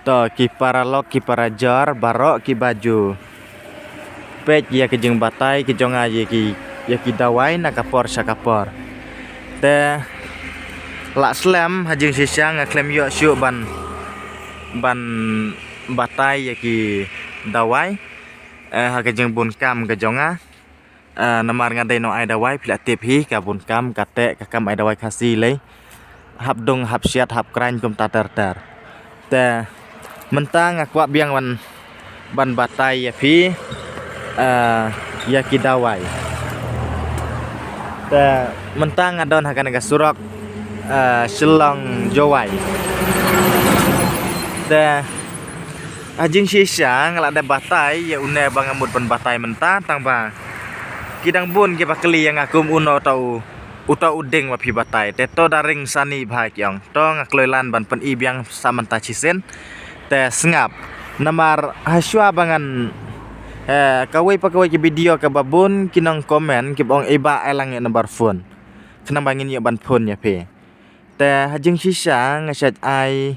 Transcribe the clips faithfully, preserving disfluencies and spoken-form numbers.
To ki paralok ki parajor baroh ki baju. Peit ïa ki jingbatai ki jong nga ïa ki, ïa ki dawai na ka por sha ka por. Te lah slem ha jingshisha nga khlem ïoh shuh ban, ban batai ïa ki dawai. Eh, ha ka jingbun kam ka jong nga. Eh, namar nga dei nong ai dawai, phi la tip hi, ka bun kam, ka teh, ka kam ai dawai Khasi lei. Hap dung, hap siat, hap krain kumta ter ter. Te mynta nga kwah biang ban, ban batai ïa phi, eh, ïa ki dawai. Te mynta nga don ha kane ka surok, eh, Shillong Jowai. Te ha jingshisha nga la dep batai ïa une ba nga mut ban batai mynta, tang ba ki dang bun kiba kylli ïa nga kum uno uta u, uta u dieng ba phi batai. Te to da ring sani bha ki ong. To nga kloi lan ban pyni biang sa mynta shisien. Te sngap. Namar ha shuwa ba ngan, eh, kawei pa kawei ki video kaba bun ki nong comment kiba ong, "Ei ba ai lang ïa number phone, khnang ba ngin ïoh ban phone ïa phi." Te ha jingshisha nga shait ai,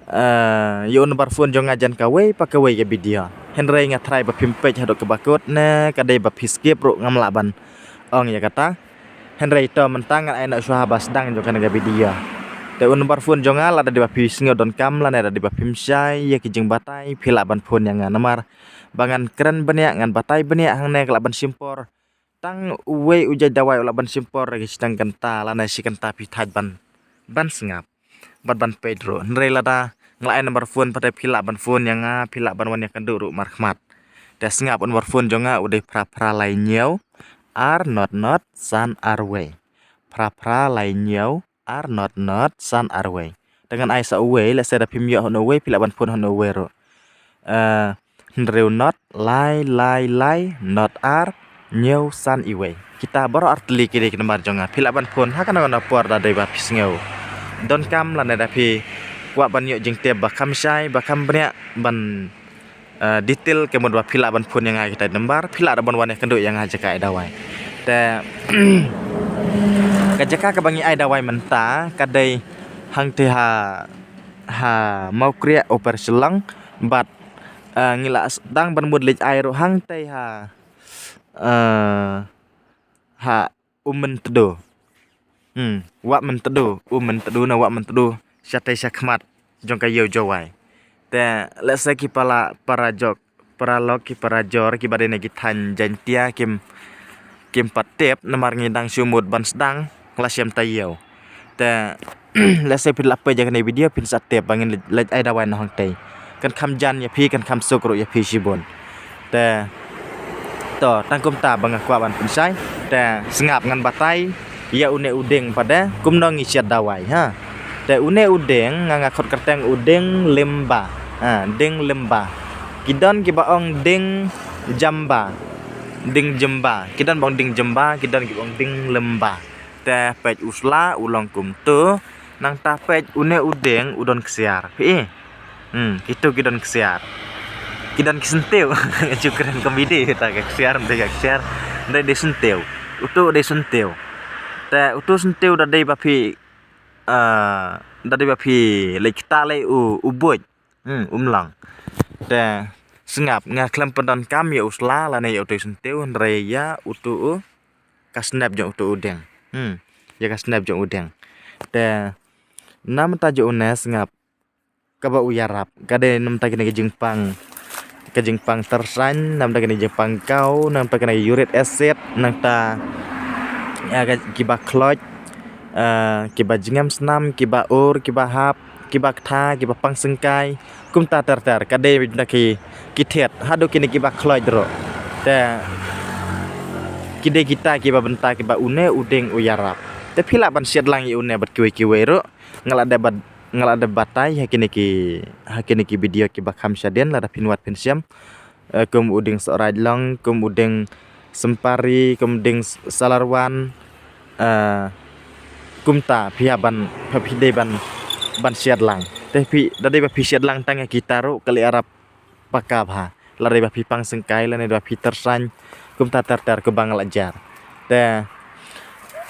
eh, ïa u number phone jong nga jan kawei pa kawei ka video. Hynrei nga tharai ba phim peit haduh kaba kut ne ka dei ba phi skip ruh, ngam lah ban ong ïa kata. Hynrei to mynta ngan ai noh shuwa haba sdang jong kane ka video. Te u number phone jong nga lada dei ba phi sngew donkam lane lada dei ba phim shai ïa ki jingbatai, phi lah ban phone ïa nga, namar ba ngan kren bniah, ngan batai bniah hangne ka lah ban shim por. Tang uwei u jait dawai u lah ban shim por ïa ki shi tang kynta lane shi kynta phi thait ban, ban sngap bad ban peit ruh. Hynrei lada nga la ai number phone pat te phi lah ban phone ïa nga, phi lah ban wan ïakynduh ruh markhmat. Te sngap, u number phone jong nga u dei phra phra lai hynñiew ar not not san ar wei. Phra phra lai hynñiew ar not not san ar wei. Te ngan ai sa uwei, lehse da phim ïoh hano uwei phi lah ban phone hano uwei ruh. Eh, hynriew not lai lai lai not ar hynñiew san iwei. Kita baroh ar tylli ki dei ki nambar jong nga. Phi lah ban phone ha kano kano por da dei ba phi sngew donkam lane da phi kwah ban ïoh jingtip ba kham shai ba kham bniah ban, eh, detail, ka mut ba phi lah ban phone ïa nga kita nambar, phi lah da ban wan ïakynduh ïa nga ha jaka ai dawai. Te ka jaka kaba ngi ai dawai mynta ka dei hangtei ha, ha Mawkriah Upper Shillong bad, eh, ngi la sdang ban mut leit ai ruh hangtei ha, eh, ha U Myntdu. Hmm, Wah Myntdu, U Myntdu na Wah Myntdu, shatei shakhmat jong ka ïew Jowai. Te lehse ki pala parajok, paralok ki parajor kiba dei na ki thaiñ Jaiñtia kim, kim pat tip namar ngi dang shu mut ban sdang la shem taïew. Te lehse phi la peit ïa kane video phin sa tip ba ngin leit, leit ai dawai na hangtei. Kan kham jan ïa phi, kan kham suk ruh ïa phi shibun. Te to tang kumta ba nga kwah ban pynshai. Te sngap, ngan batai ïa une u dieng pat de kumno ngi siat dawai ha. Te une u dieng nga, nga khot kyrteng u dieng Limba. Ha, dieng Limba. Ki don kiba ong dieng Jamba. Dieng Jamba. Ki don ba ong dieng Jamba, ki don kiba ong dieng Limba. Te peit u sla u long kumtu. Nangta peit une u dieng u don ksiar. Phi i? Hmm, kitu ki don ksiar. Ki don ki syntiew. Ju kren komedi ta ka ksiar, ym dei ka ksiar. Ym dei, dei syntiew. Utu dei syntiew. Te utu syntiew da dei ba phi, ah, da dei ba phi leit ktah lei u, u buit. Hmm, um lang. Te sngap, nga khlem pyndonkam ïa u sla lane ïa utu u syntiew, hynrei ïa utu u, ka snep jong utu u dieng. Hmm, ïa ka snep jong u dieng. Te namar ta jong une sngap, kaba u ïarap ka dei namar ta kine ki jingpang, ka jingpang tyrsan, namar ta kine ki jingpang kaw, namar ta kine ki uric acid, nangta, ïa, ka, kiba khloit, eh, kiba jngem snam, kiba ur, kiba hap, kiba ktha, kiba pang syngkai, kumta ter ter. Ka dei na ki, ki thied haduh kine kiba khloit ruh. Te ki dei kita kiba bynta kiba une u dieng u ïarap. Te phi lah ban siat lang ïa une bad kiwei kiwei ruh. Nga la dep bat-, nga la dep batai ha kine ki, ha kine ki video kiba kham shadien, lada phin wad phin shem. Eh, kum u dieng Sohraij Long, kum u dieng Sempari, kum u dieng S-, Salarwan, eh, kumta phi hap ban, phi dei ban, ban siat lang. Te phi, da dei ba phi siat lang tang ïa kita ruh ka la ïarap paka bha. La dei ba phi pang syngkai, la dei ba phi tyrsan, kumta ter ter kumba nga la jar. Te,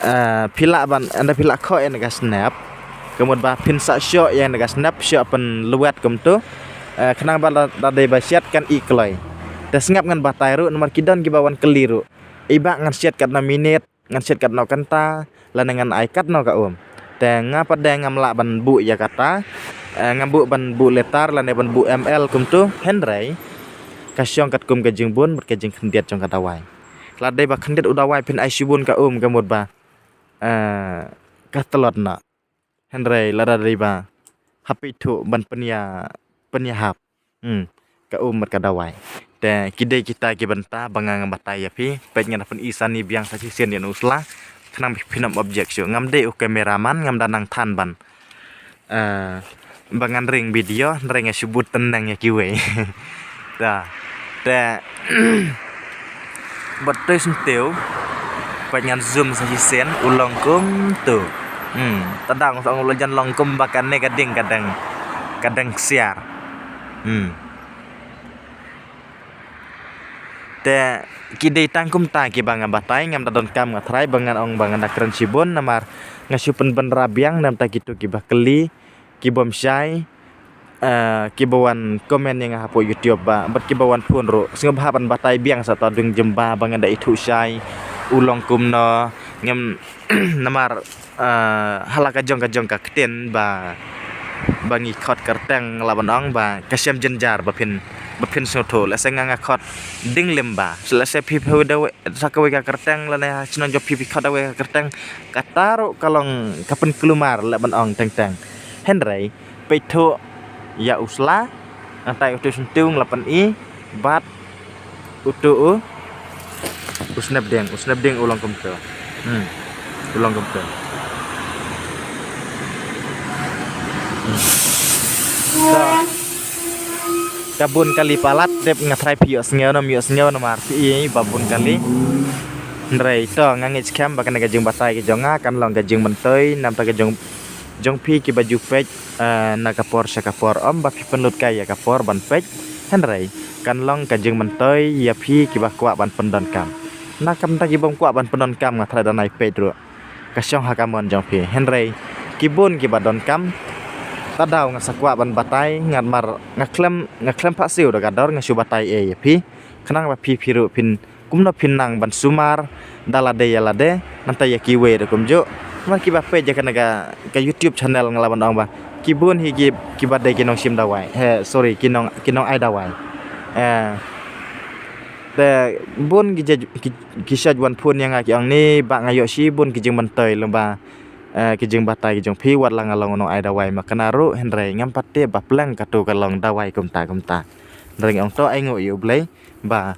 eh, phi lah ban, ynda phi lah khoh ïa ka snep, Ka mut ba phin sa shoh ïa na ka snap shoh pynlwet kumtu. Eh, khnang ba la, la dei ba shet kan i kloi. Te sngap ngan batai ruh namar ki don kiba wan kylli ruh. I ba ngan shet katno minit, ngan shet katno kynta, lane ngan ai katno ka um. Te nga pat de ngam lah ban buh ïa kata. Eh, ngam buh ban buh letter lane ban buh M L kumtu. Hynrei ka shong katkum ka jingbun bad ka jingkhyndiat jong ka dawai. La dei ba khyndiat u dawai phin ai shibun ka um ka mut ba, eh, ka tlot noh. Hynrei lada dei ba ha peit thuh ban pynïa, pynïahap, hmm, ka um bad ka dawai. Te ki dei kita ki bynta ba nga nga batai ïa phi. Peit nga da pyn-i sani biang sa shisien ïa u sla. Khnang phin ym object shuh. Ngam dei u cameraman, ngam da nang than ban, eh, ba ngan ring video, hynrei nga shu bud tyneng ïa kiwei. Ta. Te bad tu syntiew. Peit ngan zoom sa shisien u long kumtu. Hmm, ta dang sa ong u la jan long kum ba kane ka ding ka dang, ka dang ksiar. Hmm. Te ki dei tang kumta kiba nga batai, ngam da donkam nga trai ba ngan ong ba ngan da kren shibun namar nga shu pynbynra biang namar ta kitu kiba kylli, ki bym shai, eh, kiba wan comment ïa nga hapoh YouTube ba, bad kiba wan phone ruh. Sngewbha ban batai biang sa ta dung jemba ba ngan da ithuh shai u long kumno, ngam namar, eh, ha la ka jong ka jong ka ktien ba, ba ngi khot kyrteng la ban ong ba ka shem jynjar ba phin, ba phin sngewthuh. Lehse nga nga khot Ding Limba. Lehse phi phi da sa kawei ka kyrteng lane ha shnong jong phi phi khot da kawei ka kyrteng. Kata ruh ka long ka pynkulmar la ban ong teng teng. Hynrei peit thuh ïa u sla, nangta utu syntiew nga la pyn-i bad utu u, u snap dieng, u snap dieng u long kumtu. Hmm. U long kumtu. Hmm. Ka bun kali palat dep nga trai phi ïohsngew nam ïohsngew namar phi i ba bun kali. Hynrei to nga ngeit skhem ba kane ka jingbatai ka jong nga kan long ka jingmyntoi namar ka jong, jong phi kiba ju peit, eh, na ka por sha ka por, ym ba phi pynlut kai ïa ka por ban peit. Hynrei kan long ka jingmyntoi ïa phi kiba kwah ban pyndonkam. Na ka bynta ki bym kwah ban pyndonkam nga trai da nai peit ruh. Ka shong ha ka mon jong phi. Hynrei ki bun kiba donkam. Ta daw nga sa kwah ban batai, ngat mar nga khlem, nga khlem phah siew da ka dor nga shu batai ei ïa phi. Khnang ba phi phi ruh phin kumno phin nang ban sumar da lade ïa lade, nangta ïa kiwei ruh kumjuh. Namar kiba peit ïa kane ka, ka YouTube channel nga la ban ong ba ki bun hi ki, kiba dei ki nongshim dawai. He, sorry, ki nong, ki nongai dawai. Eh, te bun ki, ki, ki shait wan phone ïa nga ki ong ni ba nga ïoh shibun ki jingmyntoi lyngba, eh, ki jingbatai ki jong phi wat la nga long u nongai dawai ma kane ruh, hynrei ngam pat tip ba pleng katu ka long dawai kumta kumta. Hynrei nga ong to ai nguh ïa U Blei ba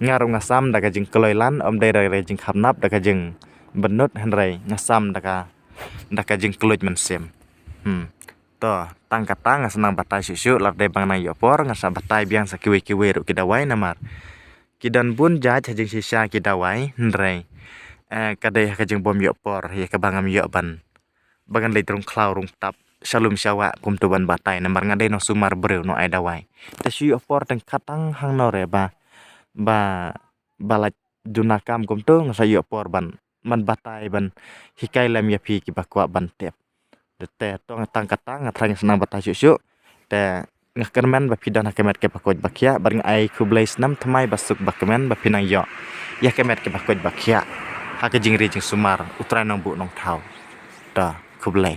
nga ruh nga sam da ka jingkloi lan, ym dei da ka jingkhapnap, da ka jingbynnud, hynrei nga sam da ka, da ka jingkylluid mynsiem. Hmm. To, tang kata nga sa nang batai shuh shuh, lada dei ba nga nang ïoh por nga sa batai biang sa kiwei kiwei ruh ki dawai namar ki don bun jait ha jingshisha ki dawai, hynrei, eh, ka dei ha ka jingbym ïoh por ïa kaba ngam ïoh ban, ba ngan leit rung khlaw rung ktap sha lum sha wah kumtu ban batai namar nga dei nongsumar briew nongai dawai. Te shu ïoh por tang kata hangno re ba, ba, ba lait duna kam kumtu nga sa ïoh por ban, ban batai ban hikai lem ïa phi kiba kwah ban tip. Te to nga tang kata nga thrang sa nang batai shuh shuh. Te nga kyrmen ba phi don ha ka met kaba koit ba khiah, bad nga ai khublei snem thymmai ba suk ba kmen ba phi nang ïoh ïa ka met kaba koit ba khiah ha ka jingri jingsumar U Trai Nongbuh Nongthaw. To, khublei.